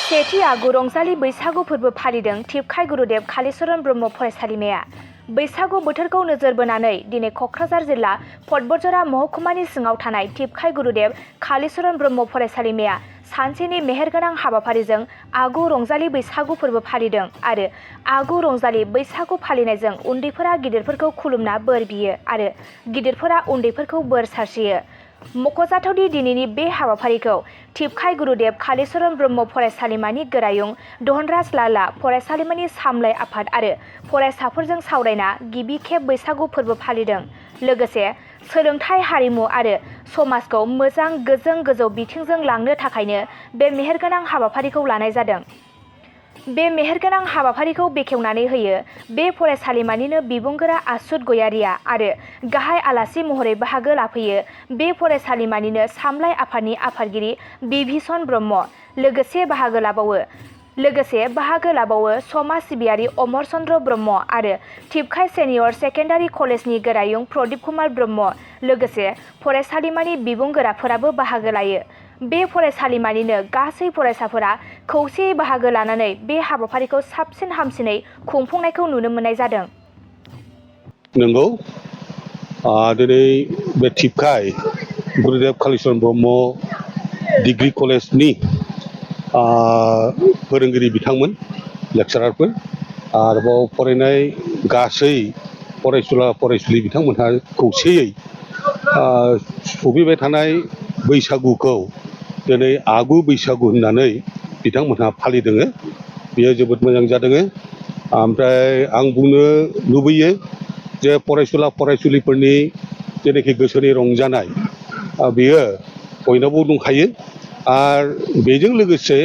सेथि आगु रंजालि बैसागु फोरबो फालिदों टिपकाय गुरुदेव कालीचरण ब्रह्म फरायसालिमाया। बैसागु बोथोरखौ नोजोर बोनानै दिनै क'क्राझार जिल्ला पटबरजरा महकुमानि सिङाव थानाय टिपकाय गुरुदेव कालीचरण ब्रह्म फरायसालिमाया सानसेनि मेहेरगोनां हाबाफारिजों आगु रंजालि बैसागु फोरबो फालिदों आरो आगु रंजालि बैसागु फालिनायजों उन्दैफोरा गिदिरफोरखौ खुलुमना बोर बियो आरो गिदिरफोरा उन्दैफोरखौ बोर सारस्रियो। मख'जाथावदि दिनैनि बे हाबाफारिखौ टिपकाय गुरुदेव कालीचरण ब्रह्म फरायसालिमानि गोरायुं दहनराज लाला फरायसालिमानि सामलाय आफाद आरो फरायसाफोरजों सावरायना गिबि खेब बैसागु फोरबो फालिदों। लोगोसे सोलोंथाइ हारिमु आरो समाजखौ मोजां गोजों गोजौ बिथिंजों लांनो थाखायनो बे मेहेरगोनां हाबाफारिखौ लानाय जादों। बे मेहेरगोनां हाबाफारिखौ बेखेवनानै होयो बे फरायसालिमानिनो बिबुंगोरा आसुत गयारिया आरो गाहाय आलासि महरै बाहागो लाफैयो बे फरायसालिमानिनो सामलाय आफादनि आफादगिरि बिभीषण ब्रह्म। लोगोसे बाहागो लाबावो समाज सिबियारि अमर चन्द्र ब्रह्म आरो टिपकाय सेनियर सेकेन्डारि कलेजनि गोरायुं प्रदीप कुमार ब्रह्म। लोगोसे फरायसालिमानि बिबुंगोराफोराबो बाहागो लायो। बे फरायसालिमानिनो गासै फरायसाफोरा खौसेयै बाहागो लानानै बे हाबाफारिखौ साबसिन हामसिनै खुंफुंनायखौ नुनो मोननाय जादों। नंगौ, दिनै बे टिपकाय गुरुदेव कालीचरण ब्रह्म डिग्री कलेजनि फोरोंगिरि बिथांमोन, लेक्सारारफोर आरोबाव फरायनाय गासै फरायसुला फरायसुलि बिथांमोनहा खौसेयै सफैबाय थानाय बैसागुखौ दिनै आगु बैसागु होननानै बिथांमोनहा फालिदों। बेयो जोबोद मोजां जादों। ओमफ्राय आं बुंनो लुबैयो जे फरायसुला फरायसुलिफोरनि जेनाखि गोसोनि रंजानाय बेयो बयनावबो दंखायो आरो बेजों लोगोसे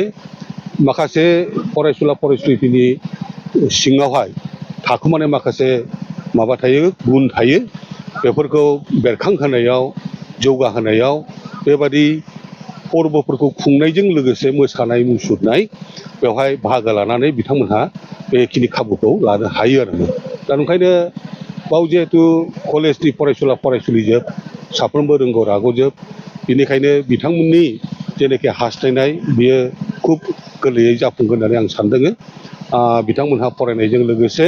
माखासे फरायसुला फरायसुलिफोरनि सिङावहाय थाखुमानाय माखासे माबा थायो, गुन थायो। बेफोरखौ बेरखांहोनायाव जौगाहोनायाव बेबादि फोरबोफोरखौ खुंनायजों लोगोसे मोसानाय मुसुरनाय बेवहाय बाहागो लानानै बिथांमोनहा बेखिनि खाबुखौ लानो हायो आरो। दा ओंखायनो बाव जिहेतु कलेजनि फरायसुला फरायसुलिजोब साफ्रोमबो रोंगौ रागौजोब, बेनिखायनो बिथांमोननि जेनाखि हास्थायनाय बियो खुब गोरलैयै जाफुंगोन होननानै आं सानदों। बिथांमोनहा फरायनायजों लोगोसे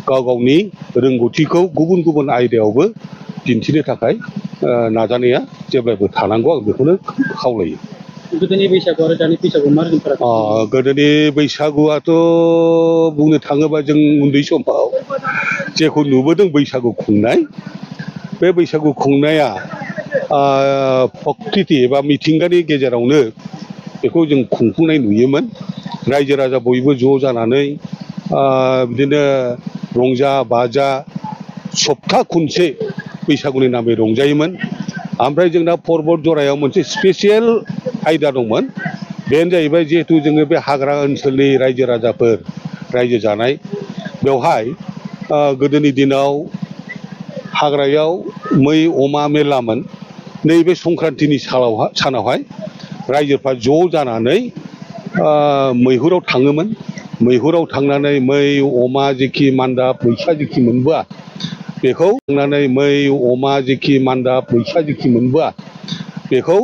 गाव गावनि रोंगौथिखौ गुबुन गुबुन आयदायावबो दिन्थिनो थाखाय नाजानाया जेब्लायबो थानांगौ, आं बेखौनो खावलायो। गोदोनि बैसागु आरो दानि बैसागु मा रोखोम फाराग? गोदोनि बैसागुआथ' बुंनो थाङोबा जों उन्दै समाव जेखौ नुबोदों बैसागु खुंनाय, बे बैसागु खुंनाया प्रकृति एबा मिथिंगानि गेजेरावनो बेखौ जों खुंफुंनाय नुयोमोन। रायजो राजा बयबो ज' जानानै बिदिनो रंजा बाजा सप्ता खनसे बैसागुनि नामै रंजायोमोन। ओमफ्राय जोंना परबतजरायाव मोनसे स्पेसियेल आयदा दंमोन। बेनो जाहैबाय जिहेतु जोङो बे हाग्रा ओनसोलनि रायजो राजाफोर रायजो जानाय, बेवहाय गोदोनि दिनाव हाग्रायाव मै अमा मेरलामोन। नैबे संक्रान्तिनि सानावहाय रायजोफ्रा ज' जानानै मैहुराव थाङोमोन। मैहुराव थांनानै मै अमा जेखि मान्दाब मैसा जेखि मोनबोआ बेखौ थांनानै मै अमा जेखि मान्दाब मैसा जेखि मोनबोआ बेखौ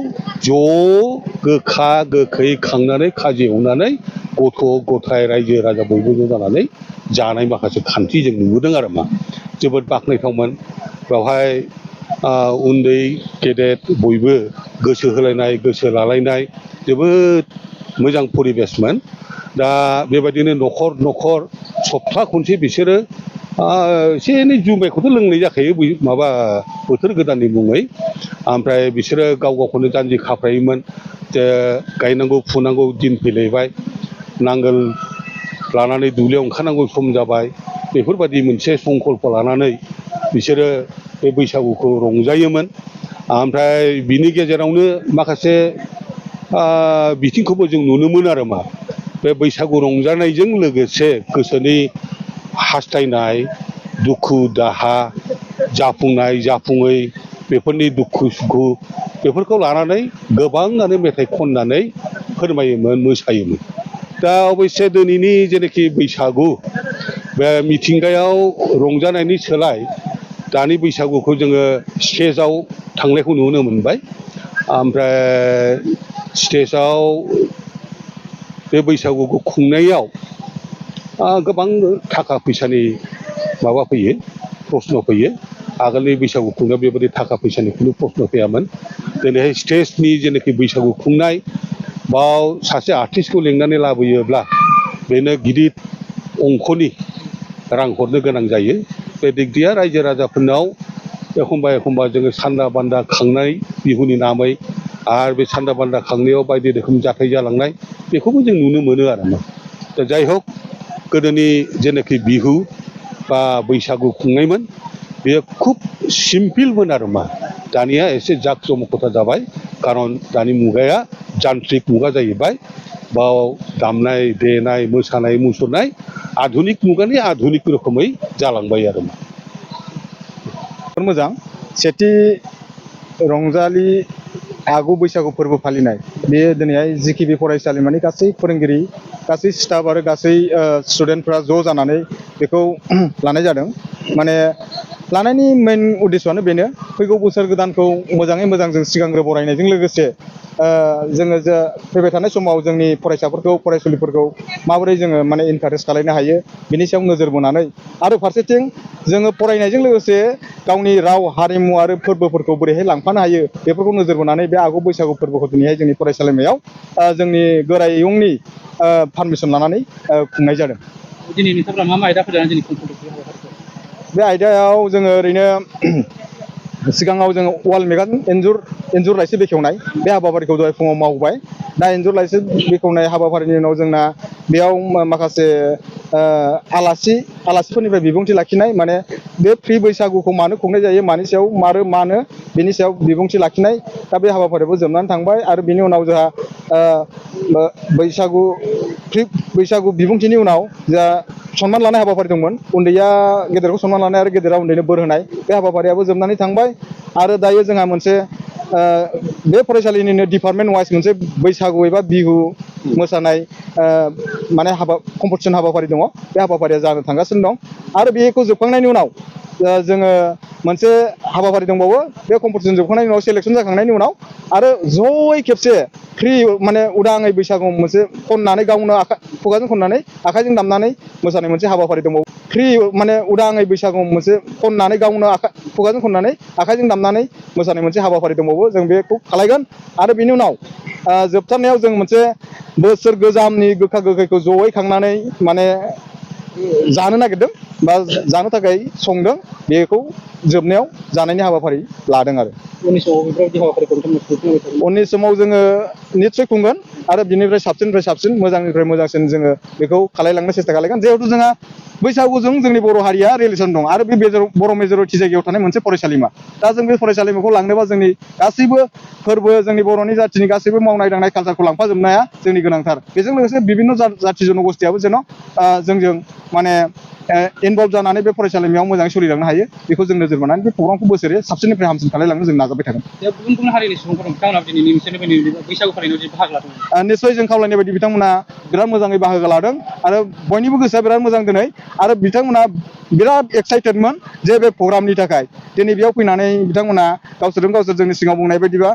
ज' गोखा गोखै खांनानै खाजि एवनानै गथ' गथाय रायजो राजा बयबो ज' जानानै जानाय माखासे खान्थि जों नुबोदों आरो मा। जोबोद बाख्नायथावमोन। बेवहाय उन्दै गेदेर बयबो गोसो होलायनाय गोसो लालायनाय जोबोद मोजां परिबेसमोन। दा बेबायदिनो न'खर न'खर सप्ता खनसे बिसोरो एसे एनै जुमायखौथ' लोंनाय जाखायो माबा बोथोर गोदाननि मुङै। ओमफ्राय बिसोरो गाव गावखौनो जानजि खाफ्रायोमोन जे गायनांगौ फुनांगौ दिन फैलायबाय, नांगोल लानानै दुब्लियाव ओंखारनांगौ सम जाबाय। बेफोरबायदि मोनसे संकल्प लानानै बिसोरो बे बैसागुखौ रंजायोमोन। ओमफ्राय बिनि गेजेरावनो माखासे बिथिंखौबो जों नुनो मोनो आरो मा, बे बैसागु रंजानायजों लोगोसे गोसोनि हास्थायनाय दुखु दाहा जाफुंनाय जाफुङै बेफोरनि दुखु सुखु बेफोरखौ लानानै गोबाङानो मेथाइ खननानै फोरमायोमोन मोसायोमोन दा अबयसे दिनैनि जेनाखि बैसागु बे मिथिंगायाव रंजानायनि सोलाय दानि बैसागुखौ जोङो स्टेजाव थांनायखौ नुनो मोनबाय ओमफ्राय स्टेजाव बे बैसागुखौ खुंनायाव गोबां थाखा फैसानि माबा फैयो प्रश्न फैयो आगोलनि बैसागु खुंनायाव बेबायदि थाखा फैसानि खुनु प्रश्न फैयामोन दिनैहाय स्टेजनि जेनाखि बैसागु खुंनाय बाव सासे आर्टिस्टखौ लिंनानै लाबोयोब्ला बेनो गिदिर अंखनि रां हरनो गोनां जायो बे दिगदिया रायजो राजाफोरनाव एखमबा जोङो सान्दा बान्दा खांनाय बिहुनि नामै आरो बे सान्दा बान्दा खांनायाव बायदि रोखोम जाथाय जालांनाय बेखौबो जों नुनो मोनो आरो मा दा जाय हक गोदोनि जेनाखि बिहु बा बैसागु खुंनायमोन बेयो खुब सिम्पोलमोन आरो मा दानिया एसे जाकजमकता जाबाय खारन दानि मुगाया जान्त्रिक मुगा जाहैबाय बाव दामनाय देनाय मोसानाय मुसुरनाय आधुनिक मुगानि आधुनिक रोखोमै जालांबाय आरो मा मोजां सेथि रंजालि आगु बैसागु फोरबो फालिनाय बेयो दिनैहाय जिकिबि फरायसालिमानि गासै फोरोंगिरि गासै स्टाफ आरो गासै स्टुडेन्टफ्रा ज' जानानै बेखौ लानाय जादों माने लानायनि मेन उद्देश्यआनो बेनो फैगौ बोसोर गोदानखौ मोजाङै मोजां जों सिगांग्रो बरायनायजों लोगोसे जोङो जे फैबाय थानाय समाव जोंनि फरायसाफोरखौ फरायसुलिफोरखौ माबोरै जोङो माने इनकारेज खालामनो हायो बिनि सायाव नोजोर बोनानै आरो फारसेथिं जोङो फरायनायजों लोगोसे गावनि राव हारिमु आरो फोरबोफोरखौ बोरैहाय लांफानो हायो बेफोरखौ नोजोर बोनानै बे आगु बैसागु फोरबोखौ दिनैहाय जोंनि फरायसालिमायाव जोंनि गोरायुंनि पारमिसन लानानै खुंनाय जादों। दिनै नोंथांफ्रा मा आयदाफोर लानानै दिनै खुंफुंदों बे आयदायाव जोङो ओरैनो सिगाङाव जोङो वाल मेगाजिन इन्जुर लाइसि बेखेवनाय बे हाबाफारिखौ दहाय फुङाव मावबाय दा इन्जुर लाइसि बेखेवनाय हाबाफारिनि उनाव जोंना बेयाव माखासे आलासिफोरनिफ्राय बिबुंथि लाखिनाय माने बे फ्रि बैसागुखौ मानो खुंनाय जायो मानि सायाव मानो बेनि सायाव बिबुंथि लाखिनाय दा बे हाबाफारियाबो जोबनानै थांबाय आरो बिनि उनाव जोंहा बैसागु बिबुंथिनि उनाव जोंहा सनमान लानाय हाबाफारि दंमोन उन्दैया गेदेरखौ सनमान लानाय आरो गेदेरा उन्दैनो बोर होनाय बे हाबाफारियाबो जोबनानै थांबाय आरो दायो जोंहा मोनसे बे फरायसालिनिनो डिपार्टमेन्ट वाइज मोनसे बैसागु एबा बिहु मोसानाय माने कम्पिटिसन हाबाफारि दङ बे हाबाफारिया जानो थांगासिनो दं आरो बेखौ जोबखांनायनि उनाव जोङो मोनसे हाबाफारि दंबावो बे कम्पिटिसन जोबखांनायनि उनाव सेलेक्सन जाखांनायनि उनाव आरो जयै खेबसे फ्रि माने उदाङै बैसागु मोनसे खननानै गावनो खुगाजों खननानै आखाइजों दामनानै मोसानाय मोनसे हाबाफारि दंबावो फ्रि माने उदाङै बैसागु मोनसे खननानै गावनो खुगाजों खननानै आखाइजों दामनानै मोसानाय मोनसे हाबाफारि दंबावो जों बेखौ खालायगोन आरो बिनि उनाव जोबथारनायाव जों मोनसे बोसोर गोजामनि गोखा गोखैखौ जयै खांनानै माने जानो नागिरदों बा जानो थाखाय संदों बेखौ जोबनायाव जानायनि हाबाफारि लादों आरो उननि समाव जोङो निस्सय खुंगोन आरो बिनिफ्राय साबसिननिफ्राय साबसिन मोजांनिफ्राय मोजांसिन जोङो बेखौ खालायलांनो सेस्था खालायगोन जिहेतु जोंहा बैसागुजों जोंनि बर' हारिया रिलेसन दं आरो बे बर' मेजरिटि जायगायाव थानाय मोनसे फरायसालिमा दा जों बे फरायसालिमाखौ लांनोबा जोंनि गासैबो फोरबो जोंनि बर'नि जाथिनि गासैबो मावनाय दांनाय कालसारखौ लांफाजोबनाया जोंनि गोनांथार बेजों लोगोसे बिभिन्न जाथि जनगोष्ठियाबो जेन' जोंजों माने इनभल्भ जानानै बे फरायसालिमायाव मोजाङै सोलिलांनो हायो बेखौ जों नोजोर बोनानै बे प्रग्रामखौ बोसोरे साबसिननिफ्राय हामसिन खालायलांनो जों नाजाबाय थागोन। गुबुन गुबुन हारिनि सुबुंफोर बिथांमोना दिनै बैसागु फालिनायाव बाहागो लादों निस्सय जों खावलायनाय बायदि बिथांमोना बिराद मोजाङै बाहागो लादों आरो बयनिबो गोसोआ बिराद मोजां दिनै आरो बिथांमोना बिराद एक्साइटेडमोन जे बे प्रग्रामनि थाखाय दिनै बेयाव फैनानै बिथांमोना गावसोरजों गावसोर जोंनि सिगाङाव बुंनाय बायदिबा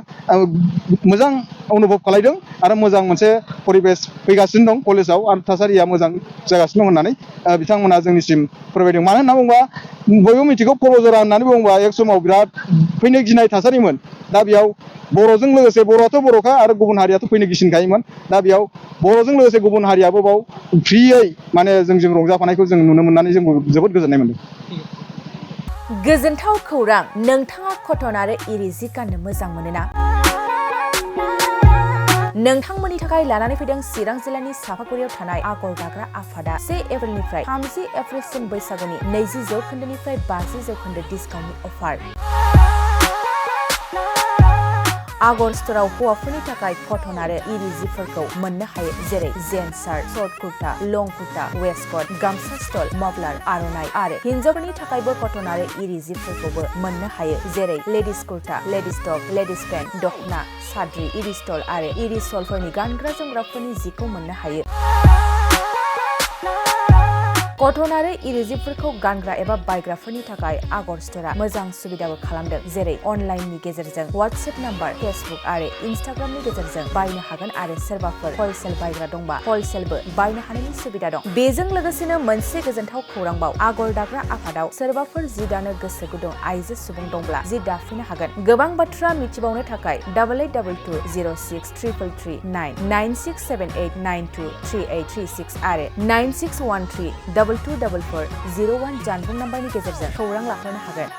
मोजां अनुभब खालायदों आरो मोजां मोनसे परिबेस फैगासिनो दं कलेजाव आरो थासारिया मोजां जागासिनो दं होननानै बिथांमोना जोंनिसिम फोरमायदों मानो होनना बुङोबा बयबो मिथिगौ परजरा होननानै बुङोबा एक समाव बिराद फैनो गिनाय थासारिमोन दा बेयाव बर'जों लोगोसे बर'आथ' बर'खा आरो गुबुन हारियाथ' फैनो गिसिनखायोमोन दा बेयाव बर'जों लोगोसे गुबुन हारियाबो बाव फ्रियै माने जोंजों रंजाफानायखौ जों नुनो मोननानै जोंबो जोबोद गोजोननाय मोनदों। गोजोनथाव खौरां नोंथाङा कटन आरो इरि जि गाननो मोजां मोनोना नोंथांमोननि थाखाय लानानै फैदों चिरां जिल्लानि सापागुरियाव थानाय आगर दाग्रा आफादा 1 एप्रिलनिफ्राय 30 एप्रिलसिम बैसागुनि 20% 50% डिसकाउन्टनि अफार आगर स्ट'राव हौवाफोरनि थाखाय कटन आरो इरि जिफोरखौ मोननो हायो जेरै जेन्स शार्ट, सर्ट कुर्ता, लं कुर्ता, वेस्टकट, गामसा स्टल, मफलार, आर'नाइ आरो हिन्जावफोरनि थाखायबो कटन आरो इरि जिफोरखौबो मोननो हायो जेरै ladies kurta, ladies top, ladies pant, दखना, साद्रि, इरि स्टल आरो इरि सलफोरनि गानग्रा जोमग्राफोरनि जिखौ मोननो हायो। कटन आरो इरि जिफोरखौ गानग्रा एबा बायग्राफोरनि थाखाय आगर स्ट'रा मोजां सुबिदाबो खालामदों जेरै अनलाइननि गेजेरजों वाट्सएप नाम्बार, फेसबुक आरो इनस्टाग्रामनि गेजेरजों बायनो हागोन आरो सोरबाफोर हलसेल बायग्रा दंबा हलसेलबो बायनो हानायनि सुबिदा दं। बेजों लोगोसेनो मोनसे गोजोनथाव खौरांबाव आगर दाग्रा आफादाव सोरबाफोर जि दानो गोसो गुदुं आइजो सुबुं दंब्ला जि दाफिननो हागोन। गोबां बाथ्रा मिथिबावनो थाखाय 8822063339 9678923836 आरो 9613 224401 जानबुं नाम्बारनि गेजेरजों खौरां लाहरनो हागोन।